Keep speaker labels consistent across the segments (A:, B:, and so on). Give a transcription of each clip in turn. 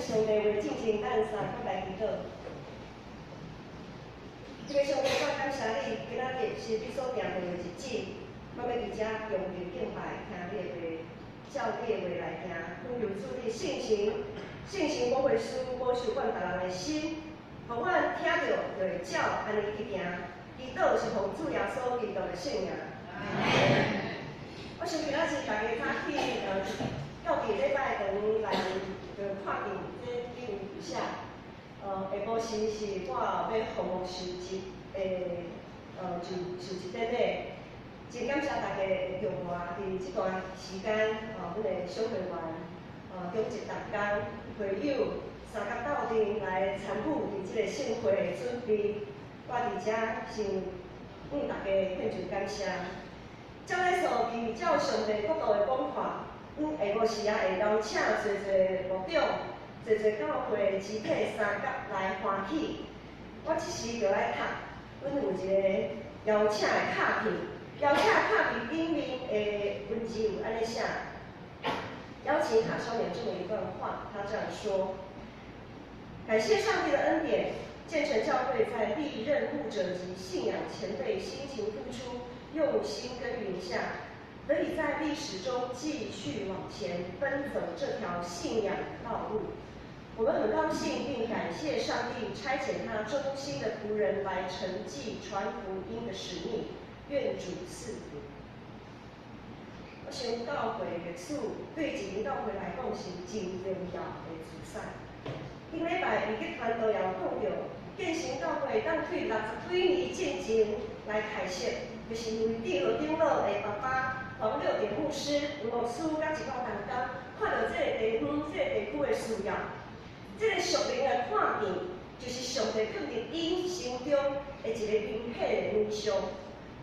A: 上帝話進前，咱三個來祈禱。這個上帝，我感謝你，今仔日是你所訂定的日子，我欲佇遮恭敬敬拜，聽你的話，照你的話來行。懇求主你聖神，聖神保惠師保守阮逐人的心，予阮聽著就會照按呢去行。祈禱是奉主耶穌基督的聖名。我想今仔日大家早起，到佇禮拜堂內面就看見這頂有寫，下晡時是我欲服務受職的，就職典禮。真感謝大家的共我佇這段時間，阮的小會員，中職同工、會友，三甲鬥陣來參與佇這個盛會的準備，我佇遮先向大家獻上感謝。照禮數記，照上帝國度的講法，阮下晡時仔會邀請濟濟牧長、濟濟教會肢體三甲來歡喜。我這時就來讀，阮有一個邀請的卡片，邀請卡片頂面的文字有按呢寫。邀請卡上面這麼一段話，他這樣說：感謝上帝的恩典，建成教會在歷任牧者及信仰前輩辛勤付出、用心耕耘下，得以在歷史中繼續往前奔走這條信仰的道路。我們很高興並感謝上帝差遣他忠心的僕人來承繼傳福音的使命，願主賜福。我想教會歷史對一間教會來講是真重要的資產。頂禮拜伊去傳道也有講著，建成教會當對60幾年進前來開設，就是因為志和長老的爸爸黃六鼎牧師、吳牧師佮一寡同工，看著這個地方、這個地區的需要，這個屬靈的看見，就是上帝囥佇𪜶心中的一個明顯的異象。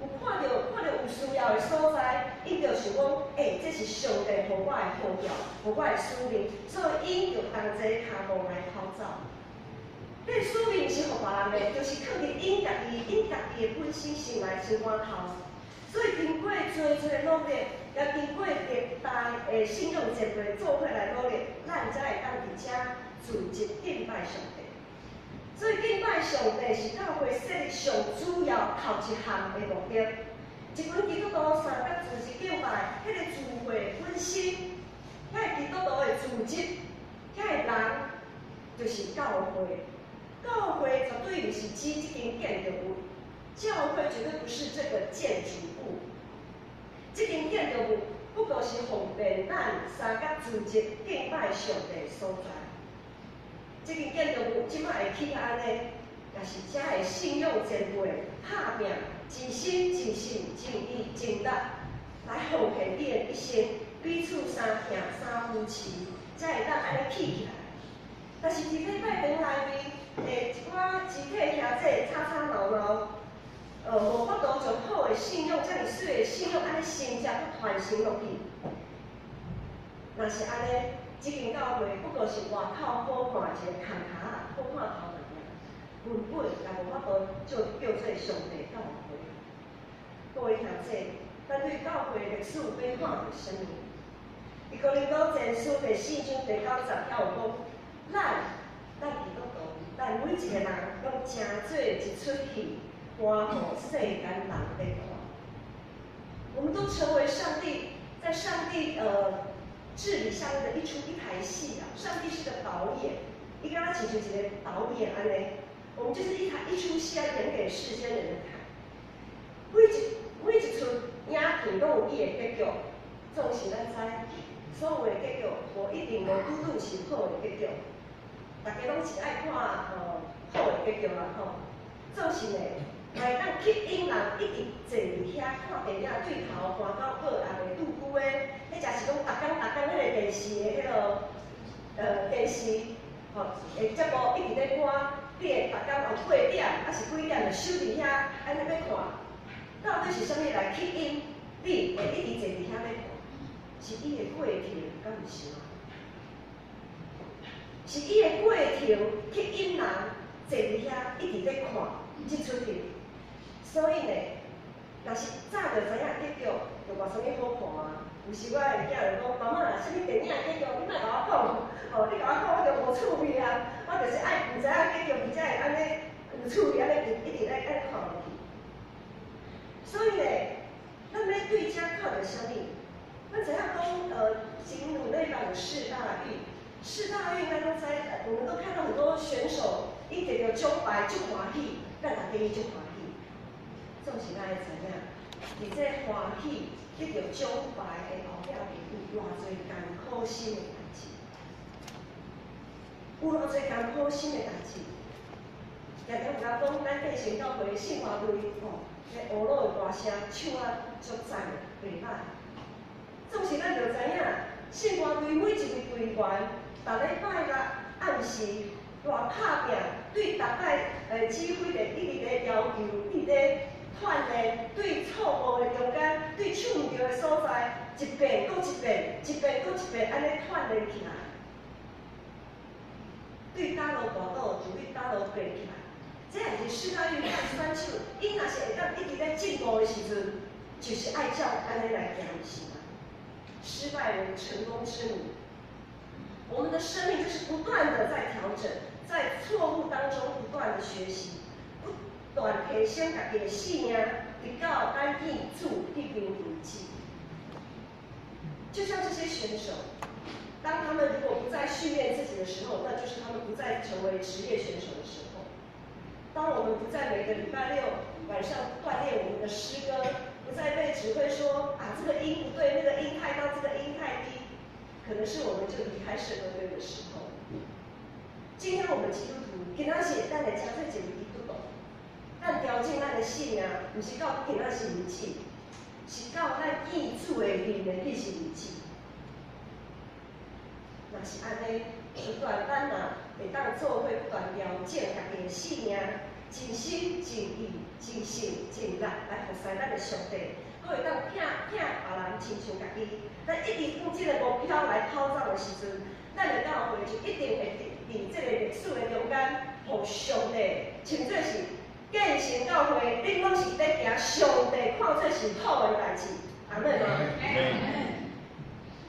A: 有看著有需要的所在，𪜶就想講，欸，這是上帝予我的呼召，予我的使命，所以𪜶就同齊跤步來跑走。這個使命毋是予別人的，就是囥佇𪜶家己，𪜶家己的本身心內心肝頭。所以經過濟濟努力，也經過歷代的信仰前輩做伙來努力，咱才會當佇遮組織敬拜上帝。所以敬拜上帝是教會設立上主要頭一項的目的。一群基督徒三甲組織敬拜，彼個聚會本身，遐個基督徒的組織，遐個人就是教會。教會絕對毋是指這間建築物，教會絕對不是這個建築物。這間建築物不過是方便咱三甲組織敬拜上帝的所在。這間建築物這擺會起按呢，也是遮的信仰前輩拍拚，盡心盡性盡意盡力來奉獻伊的一生，彼此相疼相扶持，才會當按呢起起來。但是佇禮拜堂內面的一寡肢體兄弟吵吵鬧鬧，無法度將好的信仰，遮爾媠的信仰按呢承接閣傳承落去。若是按呢，這間教會不過是外口好看一個空殼仔，好看頭爾，根本也無法度叫叫做上帝教會。各位兄弟，咱對教會歷史欲看著啥物？佇哥林多前書第四章第九節遐有講，咱基督徒，咱每一個人攏成做一齣戲，搬予世間人咧看。我們都成為上帝，在上帝治理下面的一台戲啊！上帝是個導演，伊敢若親像一個導演按呢，我們就是一齣戲要演給世間人看。每一齣影片攏有伊的結局，總是咱知，所有的結局無一定無拄拄是好的結局。大家攏是愛看好的結局啦吼。總是呢，嘛會當吸引人一直坐佇遐看電影，對頭看到尾也袂拄久的，彼者是講逐工逐工彼個電視的彼個電視吼的節目一直咧播，你會逐工有8點，抑是幾點就守佇遐按呢欲看，到底是啥物來吸引你會一直坐佇遐咧看？是伊的過程，敢毋是嗎？是伊的過程吸引人坐佇遐一直咧看這齣戲。所以呢，若是早就知影結局，就無啥物好看啊。有時我的囝就講：媽媽，啥物電影的結局，你莫共我講，吼，你共我講我就無趣味啊！我就是愛毋知影結局，才會按呢有趣味，按呢一直咧按看落去。所以咧，咱欲對遮看著啥物？咱知影講，前兩禮拜有世大運，世大運咱攏知，我們都看到很多選手，伊摕著獎牌足歡喜，咱也跟伊足歡喜。總是咱愛知影，佇這歡喜得著獎牌的後壁面有偌濟艱苦心的代誌，有偌濟艱苦心的代誌。常常有人講，咱建成教會聖歌隊吼，彼烏魯的歌聲唱啊足讚的，袂歹。總是咱著知影，聖歌隊每一位隊員，逐禮拜六暗時偌拍拚，對逐擺指揮的一直咧要求，一直咧鍛鍊，對錯誤的中間，對唱毋著的所在，一遍閣一遍，一遍閣一遍，按呢鍛鍊起來。對佗落跋倒，就對佗落爬起來。這也是世大運選手，𪜶若是會當一直咧進步的時陣，就是愛照按呢來行，是嗎？失敗為成功之母。我們的生命就是不斷的在調整，在錯誤當中不斷的學習，不斷提升家己的生命，直到咱見主彼邊為止。就像這些選手，當他們如果不再訓練自己的時候，那就是他們不再成為職業選手的時候。當我們不再每個禮拜六晚上鍛鍊我們的詩歌，不再被指揮說啊這個音不對，那個音太高，這個音太低，可能是我們就離開聖歌隊的時候。今天我們基督徒，今仔日咱來成做一個基督徒，咱調整咱的生命，毋是到今仔日為止，是到咱見主的面的彼時為止。若是按呢，不斷咱若會當做伙不斷調整家己的生命，盡心盡意、盡性盡力來服侍咱的上帝，閣會當疼疼別人親像家己。咱一直向這個目標來跑走的時陣，咱的教會就一定會佇這個歷史的中間，予上帝稱做是建成教會，恁攏是咧行上帝看做是好的代誌，阿們嗎？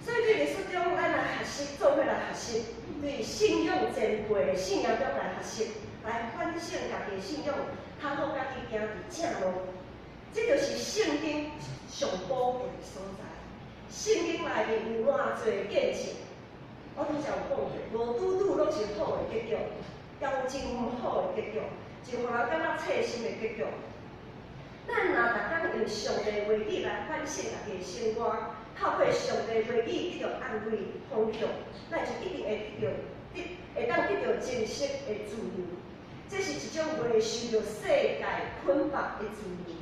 A: 所以對歷史中，咱來學習，做伙來學習，對信仰前輩的信仰中來學習，來反省家己的信仰，通好家己行佇正路。這就是聖經上寶貴的所在。聖經內面有偌濟見證，我拄才有講過，無拄拄攏是好的結局，也有真毋好的結局，就予人感覺刺心的結局。咱若逐工用上帝話語來反省家己的生活，透過上帝話語得著安慰方向，咱就一定會得著得會當得著真實的自由。這是一種袂受著世界捆綁的自由。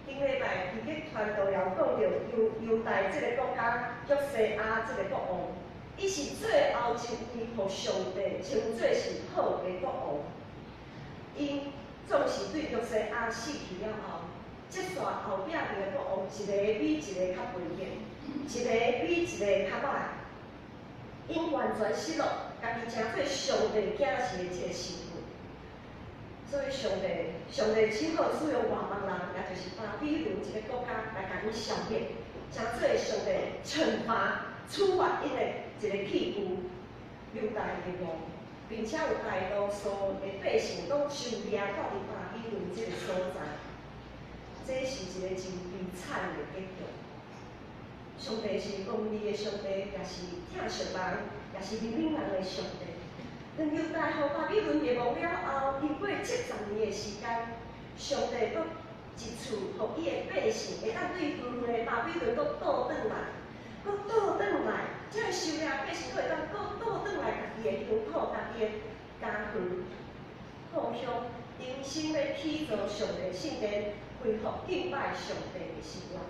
A: 頂禮拜佇去傳道也有講著猶猶大這個國家約西亞這個國王，伊是最後一位予上帝稱做是好的國王。𪜶總是對約西亞死去了後，這煞後壁面的國王一個比一個較卑賤，一個比一個較歹。𪜶完全失落家己成做上帝囝婿的這個身份。所以上帝，上帝只好使用外邦人，也就是巴比倫這個國家來共𪜶消滅，成做上帝懲罰處罰𪜶的一個器具，猶大滅亡，並且有大多數的百姓攏受掠蹛佇巴比倫這個所在。這是一個真悲慘的結局。上帝是公義的上帝，也是疼惜人，也是憐憫人的上帝。當猶大予巴比倫滅亡了後，經過70年的時間，上帝閣一次予伊的百姓會當對遠的巴比倫閣倒轉來，閣倒轉來，這个受掠百姓閣會當閣倒轉來家己的鄉土、家己的家園、故鄉，重新欲起造上帝聖殿，恢復敬拜上帝的生活。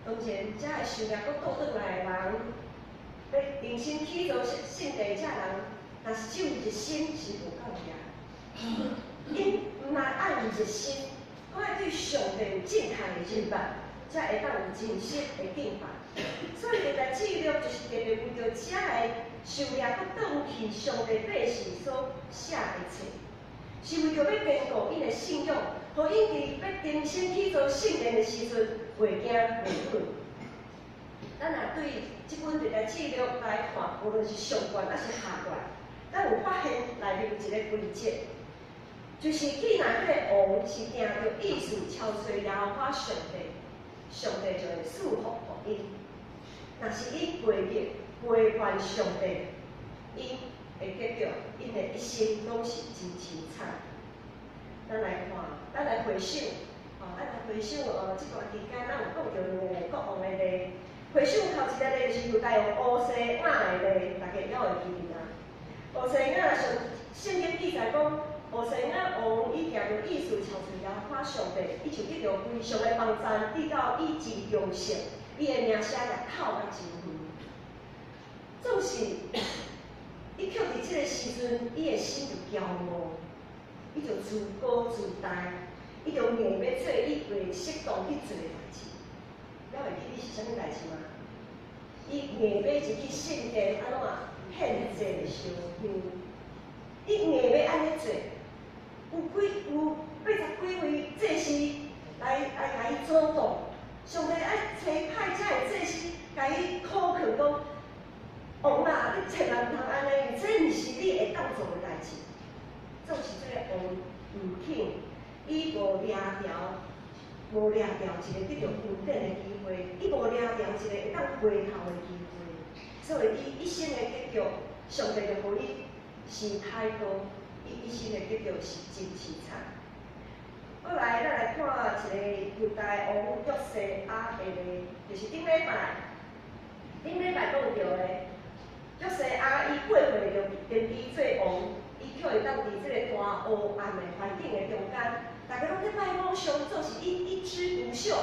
A: 當然，這个受掠閣倒轉來的人，欲重新起造聖殿，這人若是只有熱心是無夠的。𪜶毋但愛有熱心，閣愛對上帝有正確的認識，才會當有真實的敬拜。所以，歷代志錄就是特別為著這个受掠閣轉去上帝百姓所寫的冊，是為著欲堅固𪜶的信仰，予𪜶佇欲重新起造聖殿的時陣，袂驚袂困。對這本歷代志錄來看，無論是上卷抑是下卷，咱有發現內面有一個規則，就是既然彼个王是定著意思超隨耶和華上帝，上帝就會賜福予𪜶。若是𪜶背逆背叛上帝，𪜶的結局，𪜶的一生攏是真凄慘。咱來看，咱來回想，吼，咱來回想，這段期間咱有講著兩个國王的例。回想頭一个例就是猶大王烏西雅的例，大家猶會記得嗎？烏西雅上聖經記載講，烏西雅王伊行著意思超隨耶和華上帝，伊就得著非常的幫贊，直到伊真強盛，伊的名聲也透甲真遠。總是，伊卻佇這个時陣，伊的心就驕傲，伊就自高自大，伊就硬欲做伊袂適當去做的代誌。猶會記得是啥物代誌嗎？伊硬欲入去聖殿，按怎獻祭燒香？伊硬欲按呢做，有幾有80幾位祭司來共伊阻擋。上帝愛差派遮个祭司，共伊苦勸講：王啊，你千萬毋通按呢，這毋是你會當做的代誌。總是這个王毋肯，伊無掠牢，無掠牢一个得著恩典的機會，伊無掠牢一个會當回頭的機會，所以伊一生的結局，上帝就予伊生歹多，伊一生的結局是真凄慘。過來，咱來看一个猶大王約西亞的例，就是頂禮拜，頂禮拜講著的，約西亞伊8歲就登基做王，伊卻會當佇這個大黑暗的環境的中間，大家攏咧拜偶像，總是伊一枝獨秀，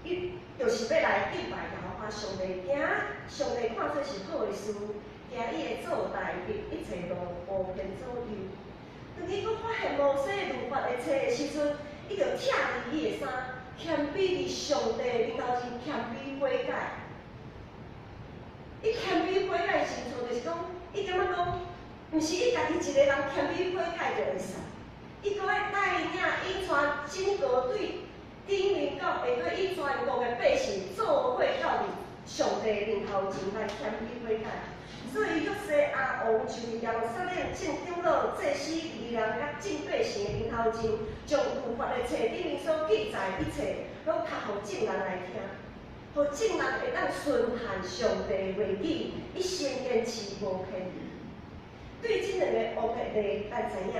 A: 伊就是欲來敬拜耶和華上帝，行上帝看做是好的事，行伊的做代誌，一切路無偏左右。當伊閣發現摩西律法的冊的時陣，伊就拆離伊的衫，謙卑佇上帝面頭前謙卑悔改。伊謙卑悔改的時陣，就是講，伊感覺講，毋是伊家己一个人謙卑悔改就會使，伊閣愛帶領𪜶帶整個對頂面到下底，伊全國的百姓做伙到佇上帝面頭前來謙卑悔改。所以約西亞王就佇耶路撒冷眾長老、祭司、利未人佮眾百姓的面頭前，將律法的冊頂面所記載一切，攏讀予眾人來聽，予眾人會當順行上帝話語，一生堅持無偏。對這兩个王的例，咱知影，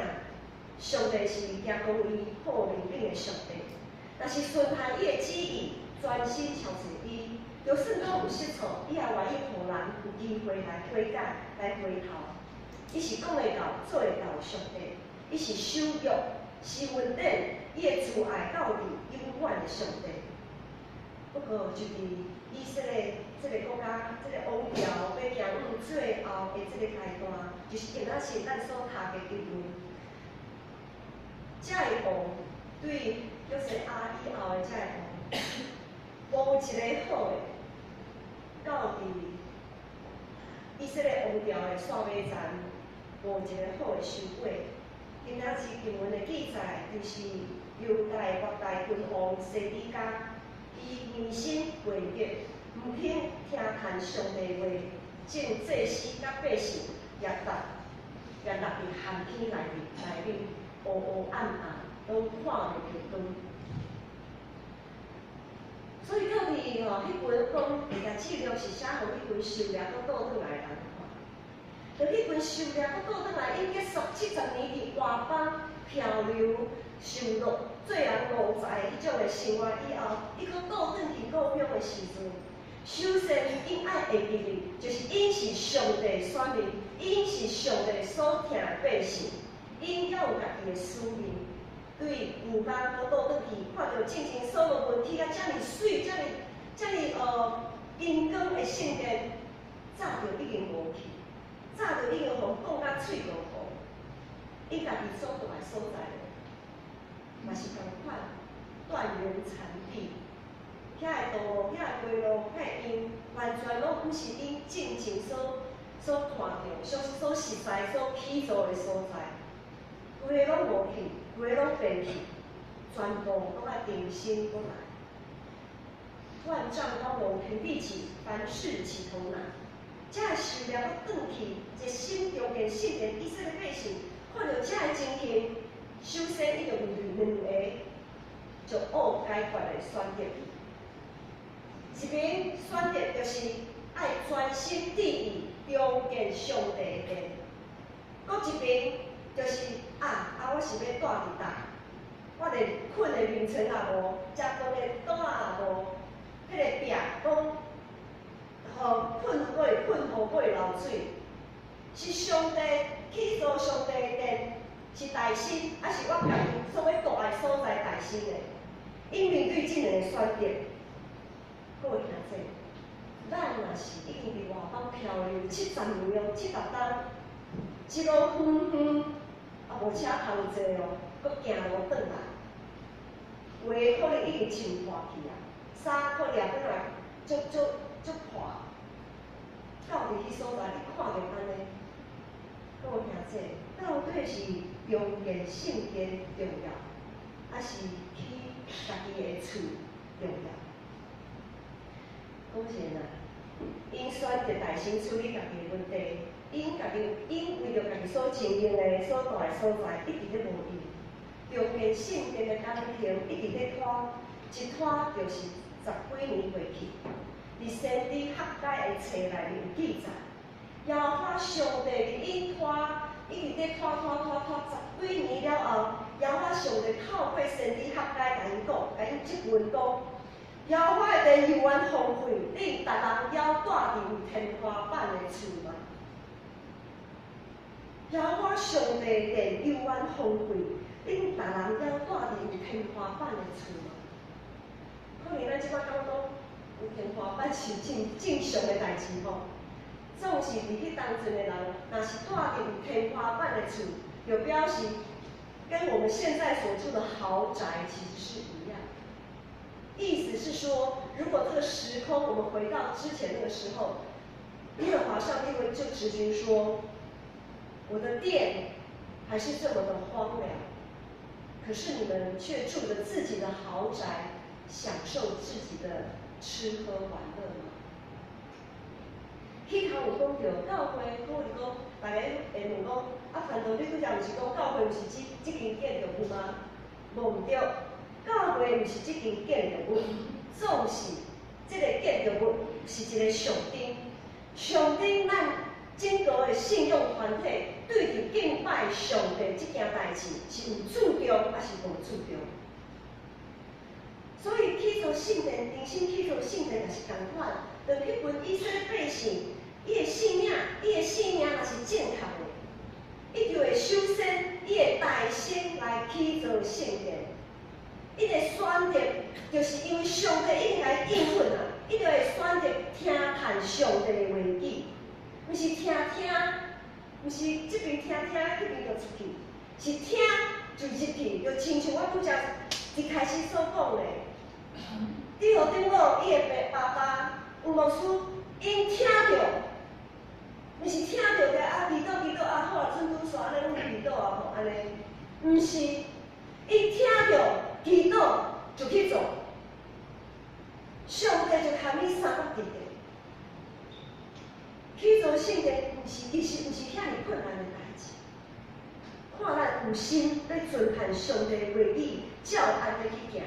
A: 上帝是行公義、好憐憫的上帝。若是順行伊的旨意，專心朝隨伊，就算講有失錯，伊也願意予人有機會來悔改、來回頭。伊是講會到、做會到的上帝，伊是守約、是恩典，伊的慈愛到佇永遠的上帝。不過，就佇以色列這个國家、這个王朝欲行往最後的這个階段，就是今仔日咱所讀的經文。這个王對約西亞以後的這个王，無一个好的，到佇以色列王朝的煞尾層，無一个好的收尾。今仔日經文的記載，就是猶大末代君王西底家，伊硬心背逆，毋肯聽從上帝話，眾祭司佮百姓也落佇陷坑內面，內面烏烏暗暗，攏看袂著光。所以到佇吼，彼群講歷代志錄是寫予彼群受掠閣倒轉來的人看。當彼群受掠閣倒轉來，𪜶結束70年佇外邦漂流、受奴、做人奴才彼種的生活以後，伊閣倒轉去故鄉的時陣，首先𪜶愛會記得，就是𪜶是上帝選民，𪜶是上帝所疼的百姓，𪜶猶有家己的使命。對舊邦閣倒轉去，看著進前所羅門起甲遮爾媠、遮爾遮爾金光的聖殿，早就已經無去，早就已經予講甲喙無糊。𪜶家己所蹛的所在，嘛是仝款斷垣殘壁，遐个道路、遐个街路、遐个樣，完全攏毋是𪜶進前所看著、所熟似、所起造的所在，規个攏無去，規个攏變去，全部攏愛重新閣來。萬丈高樓平地起，凡事起頭難。這个受掠閣轉去，一心中見聖殿，以色列百姓看著這个情形，首先伊就面對兩個足惡解決的選擇。一邊選擇就是愛專心致意重建上帝的殿，閣一邊就是啊啊，我是欲蹛佇佗？我連睏的眠床也無，食飯的桌仔也無，彼个壁講，予噴閣會噴雨，閣會流水，是上帝起造上帝的殿是大新，抑是我家己所欲蹛的所在大新的？𪜶面對這兩个選擇，各位兄弟，咱若是已經佇外邦漂流70年哦，70冬，一路遠遠，也無車通坐哦，閣行路轉來，鞋可能已經穿破去啊，衫可能也本來足足足破，到佇彼所在，你看著按呢，各位兄弟，到底是重建聖殿重要，抑是起家己的厝重要？講真啊，𪜶選擇大先處理家己的問題，𪜶家己𪜶為著家己所經營的所蹛的所在，一直咧無閒。重建聖殿的工程一直咧拖，一拖就是十幾年過去。佇先知哈該的冊內面有記載，耶和華上帝佇𪜶拖，一直咧拖拖拖拖十幾年了後，耶和華上帝透過先知哈該共𪜶講，共𪜶質問講：耶和華的殿猶原荒廢，恁逐人猶蹛佇有天花板的厝嗎？耶和華上帝的殿猶原荒廢，恁逐人猶蹛佇有天花板的厝嗎？可能咱這擺感覺講有天花板是正正常的代誌吼。總是佇彼當陣的人，若是蹛佇有天花板的厝，就表示跟我們現在所住的豪宅其實是一樣。意思是說，如果這個時空我們回到之前那個時候，耶和華上帝會就質詢說：我的殿還是這麼的荒涼，可是你們卻住着自己的豪宅，享受自己的吃喝玩樂嗎？起頭有講著教會，可能講，大家會問講，啊，傳道你拄才毋是講教會毋是這這間建築物嗎？無毋對，教會毋是這間建築物，總是這个建築物是一个象徵，象徵咱整個的信仰團體對佇敬拜上帝這件代誌是有注重抑是無注重？所以起造聖殿，重新起造聖殿也是仝款。當彼群以色列百姓，伊的性命若是正確的，伊就會首先，伊會帶先來起造聖殿。伊會選擇，就是因為上帝已經共伊應允啊，伊就會選擇聽趁上帝的話語，毋是聽聽，毋是這邊聽聽，彼邊就出去，是聽就入去，就親像我拄才一開始所講的。佇予長老伊的爸爸黃牧師，𪜶聽著，毋是聽著就啊祈禱祈禱啊好啊，準拄煞按呢阮祈禱啊吼按呢，毋是，伊聽著祈禱就去做，上帝就共伊三角佇咧。起造聖殿毋是，其實毋是遐爾困難的代誌，看咱有心欲遵行上帝的話語，照按呢去行。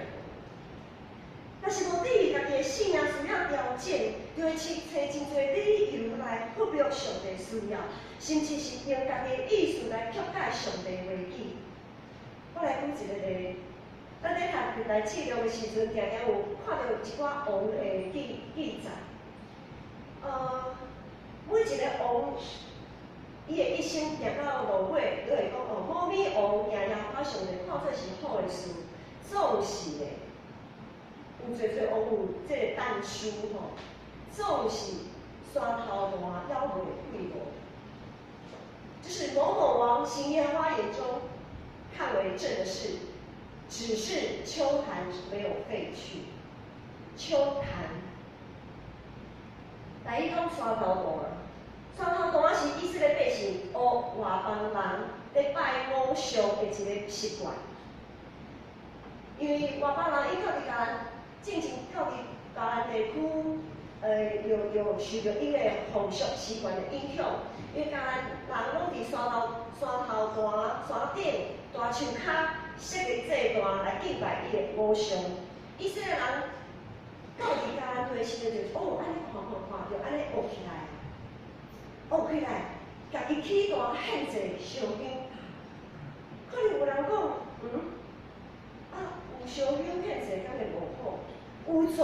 A: 若是無對家己的性命需要調整，就會去揣真濟理由來忽略上帝需要，甚至是用家己的意思來曲解上帝的話語。我來舉一个例，咱咧讀歷代志錄的時陣，定定有看著一寡王的記載。每一个王，伊的一生行到落尾，都會講哦，某物王行耶和華上帝看做是好的事，總是咧。有濟濟王有這個但書吼，總是山頭大猶袂退路。就是某某王行耶和華眼中看為正的事，只是邱壇沒有廢去。邱壇，來伊講山頭大，山頭大是以色列百姓學外邦人咧拜偶像的一个習慣，因為外邦人伊到佇迦南進前到佇迦南地區，又受著伊的風俗習慣的影響，因為迦南人攏佇山頭壇、山頂、大樹跤設立祭壇來敬拜伊的偶像。以色列人到佇迦南地的時陣，就是哦，按呢看看看，就按呢學起來，學起來，家己起壇獻祭燒香。可能有人講，啊，有燒香獻祭，敢會無好？有做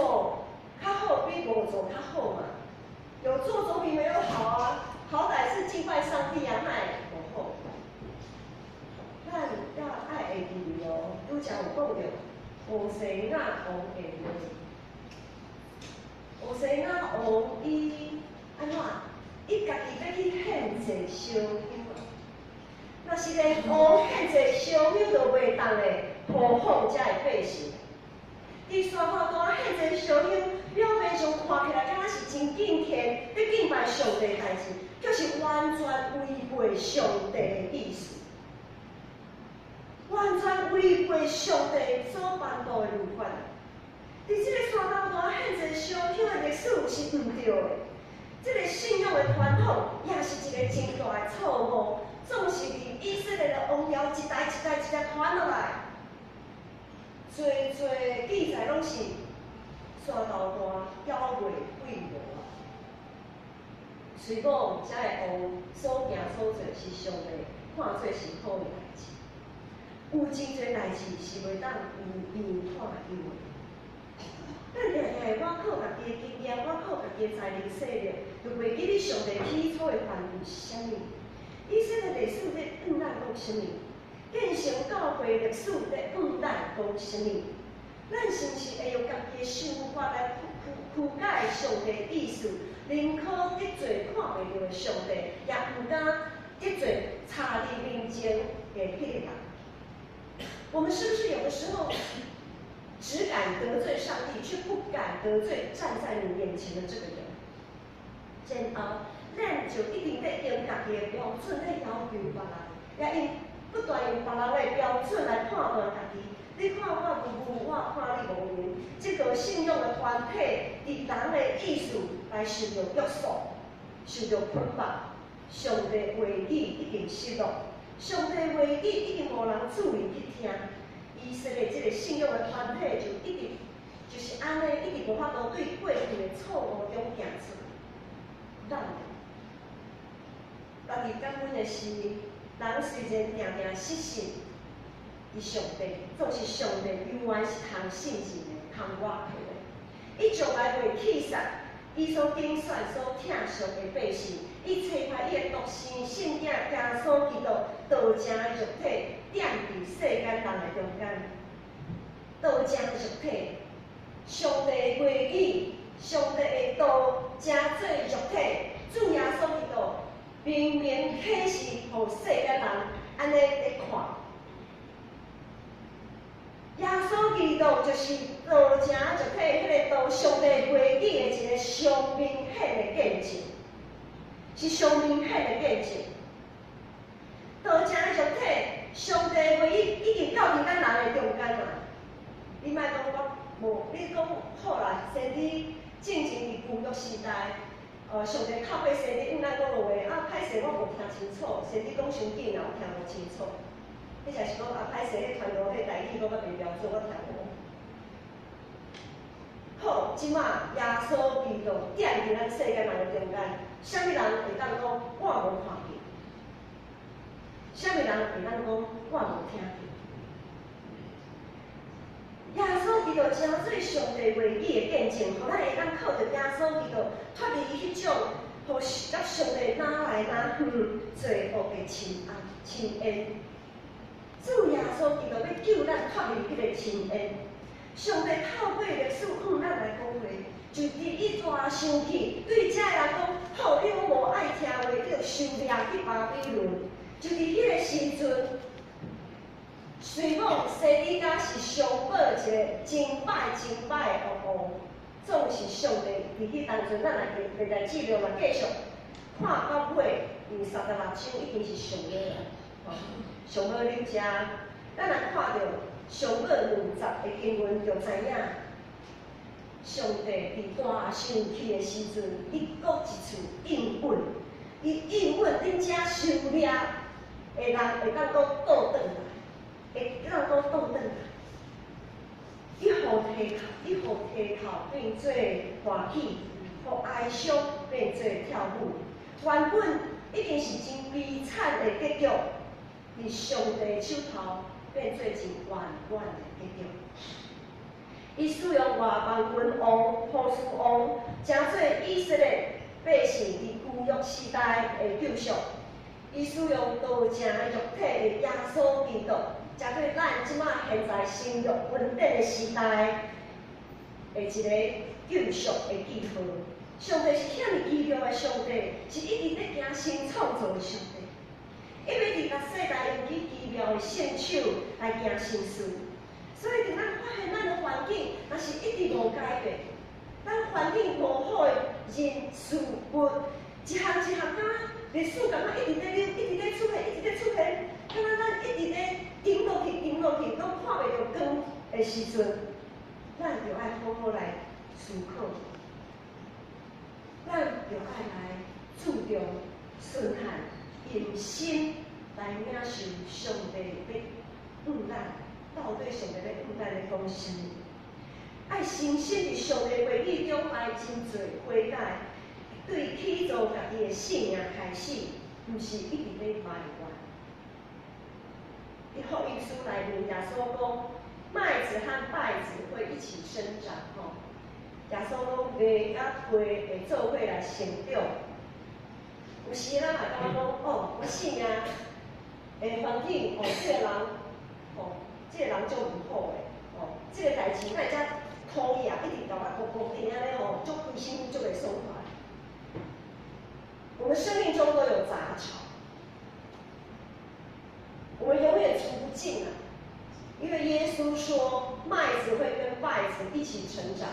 A: 較好比無做較好嘛？有做總比沒有好啊！好歹是敬拜上帝啊，哪會無好？咱要愛會記哦，拄才有講著，烏西雅王的話，烏西雅王伊按怎？伊家己欲去獻祭燒香啊！若是連王獻祭燒香都袂當的，何況遮的百姓？佇山頭壇獻祭燒香，表面上看起來敢若是真敬虔，咧敬拜上帝代誌，卻是完全違背上帝的意思，完全違背上帝所頒布的律法。佇這个山頭壇獻祭燒香的歷史是毋對的，這个信仰的傳統也是一个真大的錯誤，總是佇以色列的王朝一代一代一代傳落來。濟濟記載攏是山頭壇猶未廢無啊。雖講遮的王所行所做是上帝看做是好的代誌，有真濟代誌是袂當有樣看樣的。咱定定會倚靠家己的經驗，倚靠家己的才能勢力，就袂記得上帝起初的範圍是啥物。以色列歷史咧向咱講啥物？建成教會歷史咧向咱講啥物？咱是毋是會用家己的想法來曲解上帝意思？寧可得罪看袂著的上帝，也毋敢得罪插佇面前的彼个人。我們是不是有的時候只敢得罪上帝，卻不敢得罪站在你眼前的這個人？然後，咱就一定咧用家己的標準咧要求別人，也用不斷用別人的標準來判斷家己。你看我無有，我看你無閒。這個信仰的團體，佇人的意思來受著約束，受著捆綁。上帝話語一定失落，上帝話語一定無人注意去聽。以色列這個信仰的團體就一直就是按呢，一直無法度對過去的錯誤中行出來。咱家己感恩的是，人雖然定定失信佇上帝，總是上帝永遠是通信任的、通倚靠的。伊從來袂棄殺伊所揀選、所疼惜的百姓，伊差派伊的獨生聖子耶穌基督道成肉體，踮佇世間人的中間。道成肉體，上帝的話語，上帝的道成做肉體，主耶穌基督明明啟示予世間人按呢咧看。耶穌基督就是道成肉體，彼个道上帝話語的一个上明顯的見證，是上明顯的見證。道成肉體，上帝話語已經到佇咱人的中間啊！你莫講我無，你講好啦，先知進前佇舊約時代，上帝透過先知向咱講話，啊，歹勢我無聽清楚，先知講傷緊啊，我聽無清楚。彼就是講啊，歹勢，彼傳道彼台語講較袂標準，我聽無。好，這馬耶穌基督踮佇咱世間人的中間，啥物人會當講我無看見？啥物人會當講我無聽見？耶穌基督成做上帝話語的見證，予咱會當靠著耶穌基督脫離彼種，予佮上帝若來若遠罪惡的深淵深淵。主耶穌基督欲救咱脫離彼个深淵。上帝透過歷史向咱來講話，就佇伊大生氣，對遮的人講：好，你攏無愛聽話，你著受掠去巴比倫。就佇彼个時陣，雖講西底家是上寶一个真歹真歹的王，總是上帝佇彼當陣，咱來歷代志嘛繼續看到尾，因為36章已經是上尾啊，吼，上尾恁遮，咱來看著上尾兩節的經文就知影。上帝佇大生氣的時陣，伊閣一次應允，伊應允恁遮受掠的人會當閣倒轉來，會當閣倒轉來。伊予剃頭，伊予剃頭變做歡喜，予哀傷變做跳舞。原本已經是真悲慘的結局，佇上帝手頭變做真圓滿的結局。伊使用外邦君王、波斯王，成做以色列百姓佇舊約時代的救贖。伊使用道成肉體的耶穌基督，成做咱這馬現在新約恩典的時代的一個救贖的記號。上帝是遐爾奇妙的上帝，是一直咧行新創造的上帝。伊欲佇逐世代用伊奇妙的聖手來行新事。所以，佇咱發現咱的環境，若是一直無改變，咱環境無好的人事物，一項一項敢若歷史敢若一直咧流，一直咧出現，一直咧出現，敢若咱一直咧沉落去，沉落去，攏看袂著光的時陣，咱就愛好好來思考，咱就愛來注重順漢，用心來領受上帝欲向咱。到底上帝欲向咱咧講啥物？愛誠心佇上帝話語中來認罪悔改，對起造家己的性命開始，毋是一直咧埋怨。佇福音書內面，耶穌講麥子和稗子會一起生長，吼。耶穌講麥佮稗會做伙來成長。有時咱嘛感覺講，哦，我性命的環境，哦，這個人，哦，這個人足毋好的，哦，這個代誌哪會遮討厭，一直共我糊糊定按呢吼，足規身軀足袂爽快。我們生命中都有雜草，我們永遠除不盡啊！因為耶穌說麥子會跟稗子一起成長，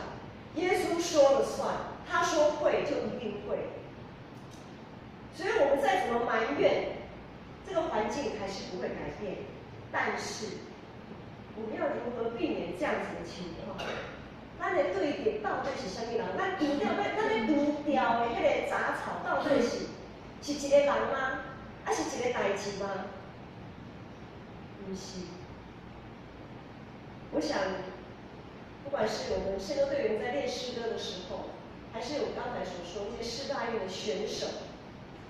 A: 耶穌說了算，他說會就一定會。所以我們再怎麼埋怨，這個環境還是不會改變。但是，我們要如何避免這樣子的情況？咱的對敵到底是啥物人？咱除掉欲，咱欲除掉的彼个雜草到底是一個人嗎？抑是一個代誌嗎？毋是。我想，不管是我們聖歌隊員在練詩歌的時候，還是我剛才所說那些世大運的選手，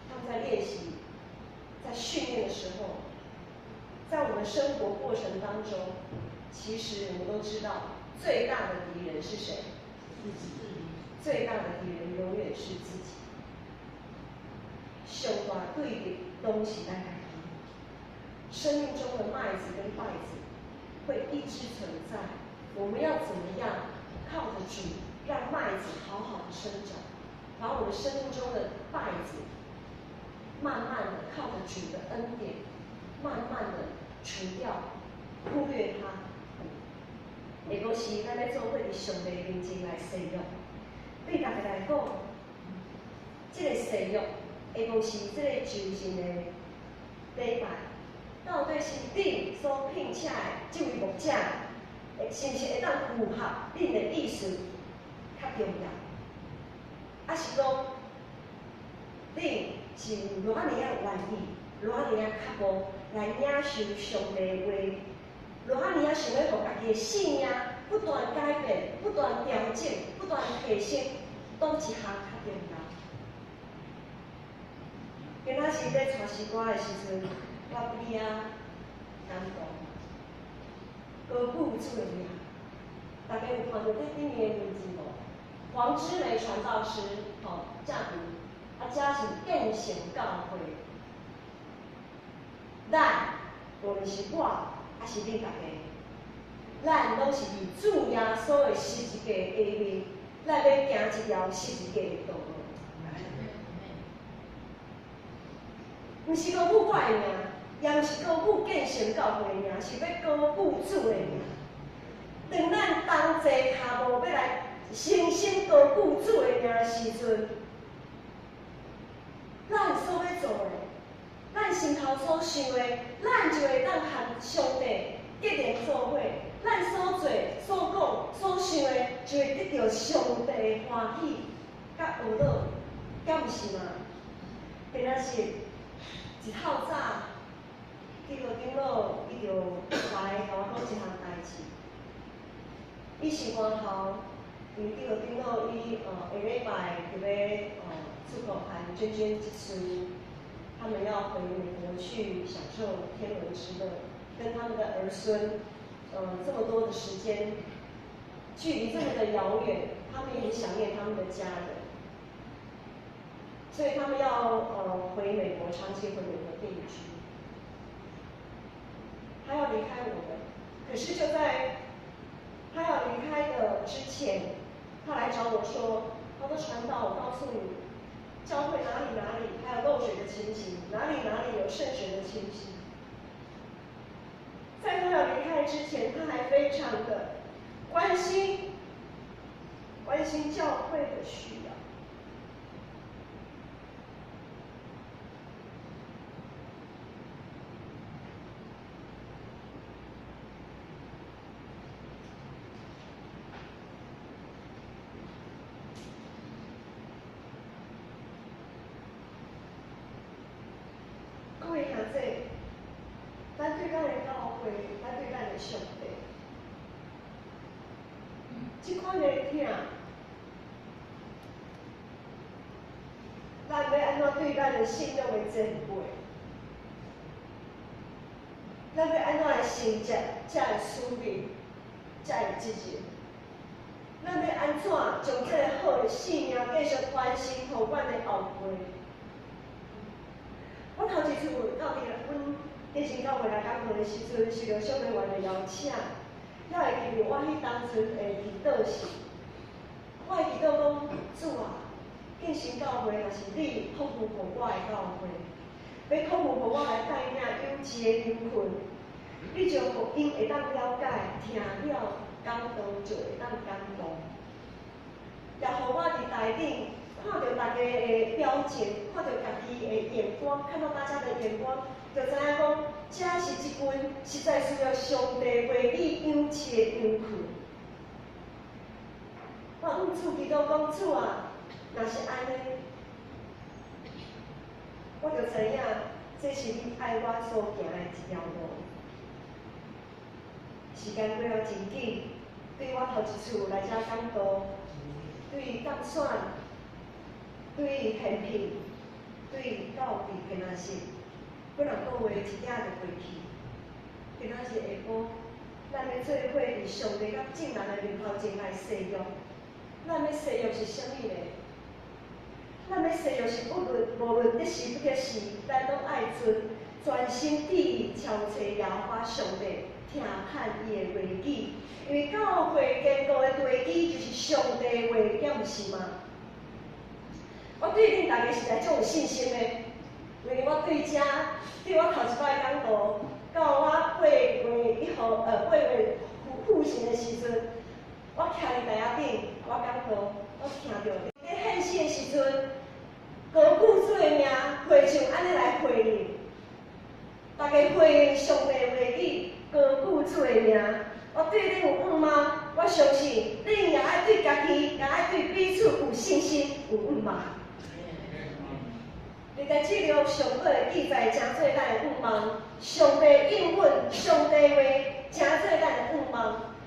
A: 他們在練習、在訓練的時候，在我們生活過程當中，其實我們都知道，最大的敵人是誰？最大的敵人永遠是自己。上大對敵攏是咱家己。生命中的麥子跟稗子會一直存在。我們要怎麼樣靠着主，讓麥子好好的生長，把我們生命中的稗子，慢慢的靠着主的恩典，慢慢的除掉，忽略它。下個是咱咧做伙佇上帝面前來誓約，對大家來講，這個誓約下無是這個就任的禮拜，到底是恁所聘請的這位牧者，是毋是會當符合恁的意思較重要？抑是講，恁是有偌爾仔願意，偌爾仔腳步來領受上帝的話？偌爾仔想欲予家己的性命不斷改變、不斷調整、不斷提升，佗一項較重要？今仔日咧唱詩歌的時陣，我比較感動。高舉主的名，大家有看著這頂面的文字無？黃之梅傳道師，吼，正佇，啊，這是建成教會。咱無論是我，抑是恁大家，咱攏是佇主耶穌的十字架下面，咱欲行這條十字架的道路。毋是高舉我的名，也毋是高舉建成教會的名，是欲高舉主的名。當咱同齊跤步欲來誠心高舉主的名的時陣，咱所欲做的，咱心頭所想的，咱就會當和上帝結連做伙，咱所做、所講、所想的，就會得著上帝的歡喜佮呵咾，敢毋是嗎？今仔日一透早，基督長老伊就來共我講一項代誌。伊是外頭，因為基督長老伊下禮拜就欲出國和娟娟這次，他們要回美國去享受天倫之樂，跟他們的兒孫，這麼多的時間，距離這麼的遙遠，他們也很想念他們的家人，所以他們要回美國，長期回美國定居。他要離開我們，可是就在他要離開的之前，他來找我說：“他說傳道，我告訴你，教會哪裡哪裡還有漏水的情形，哪裡哪裡有滲水的情形。”在他要離開之前，他還非常的關心教會的需要。各位兄弟，咱對咱的教會，咱對咱的上帝，這款的疼，咱欲按怎對咱的信仰的前輩？咱欲按怎來承接這个使命、這个責任？咱欲按怎將這個好的性命繼續傳承予阮的後輩？我頭一次到佇阮建新教會來講課的時陣，受著小美員的邀請，猶會記得我彼當陣的祈禱是，我會祈禱講，主啊，建新教會若是你託付予我的教會，欲託付予我來帶領有志的羊群，你就予𪜶會當了解，聽了講道就會當感動，也予我佇台頂看著大家的表情，看著家己的眼光，看到大家的眼光，就知影講，這是一群實在需要上帝話語養飼的羊群。我向主祈禱講，主啊，若是按呢，我就知影這是你愛我所行的一條路。時間過了真緊，對我頭一次來遮講道，對當選，對獻聘，對到佇今仔日，幾若個月一點就過去。今仔日下晡，咱欲做伙佇上帝佮眾人的面頭前來誓約。咱欲誓約是啥物呢？咱欲誓約是無論得時不得時，咱攏愛盡專心致意朝揣耶和華上帝，聽盼伊的話語。因為教會堅固的地基就是上帝話，敢毋是嗎？我對恁大家實在足有信心的，因為我對遮，對我頭一擺講道，到我8月1號，8月復興的時陣，我徛佇台仔頂，我講道，我聽著佇獻詩的時陣，高舉主的名，會眾按呢來回應，大家回應上帝話語，高舉主的名。我對恁有向望，我相信恁也愛對家己，也愛對彼此有信心、有向望。歷代志上尾的記載，成做咱的向望。上帝應允，上帝話，成做咱的向望。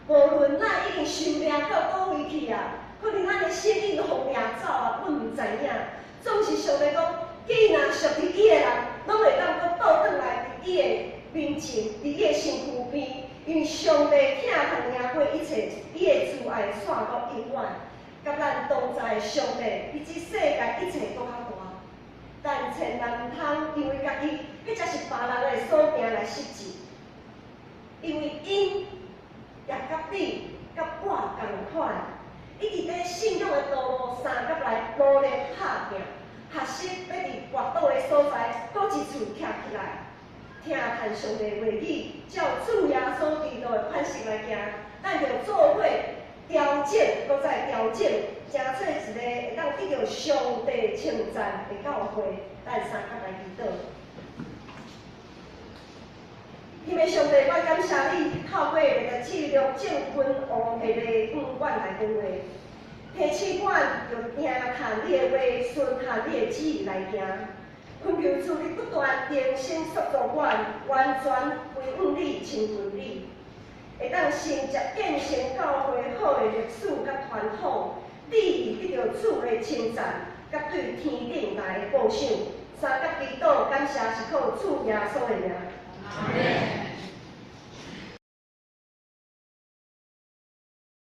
A: 無論咱已經受掠到佗位去啊，可能咱的心已經予掠走啊，阮毋知影。總是上帝講，既若屬佇伊的人，攏會當閣倒轉來佇伊的面前，佇伊的身軀邊，因為上帝疼痛贏過一切，伊的慈愛煞閣永遠，佮咱同在的上帝，比這世界一切閣較大。但千萬毋通因為家己，彼才是別人的所行來失志，因為𪜶也佮你、佮我仝款，伊佇咧信仰的道路相佮來努力拍拚，學習欲佇跋倒的所在，閣一次徛起來，聽盼上帝話語，照主耶穌基督的款式來行，咱著做伙調整，閣再調整，成做一個會當得著上帝稱讚的教會。咱相佮來祈禱。希望的上帝，我感謝你，透過歷代志六正君王的例，向阮來講話，提醒阮著聽從你的話，順行你的旨意來行。懇求主你不斷重新塑造阮，完全歸向你，親近你，會當承接建成教會好的歷史佮傳統，致意得著主的稱讚，佮對天頂來的報賞。三甲祈禱感謝是靠主耶穌的名。
B: 阿門。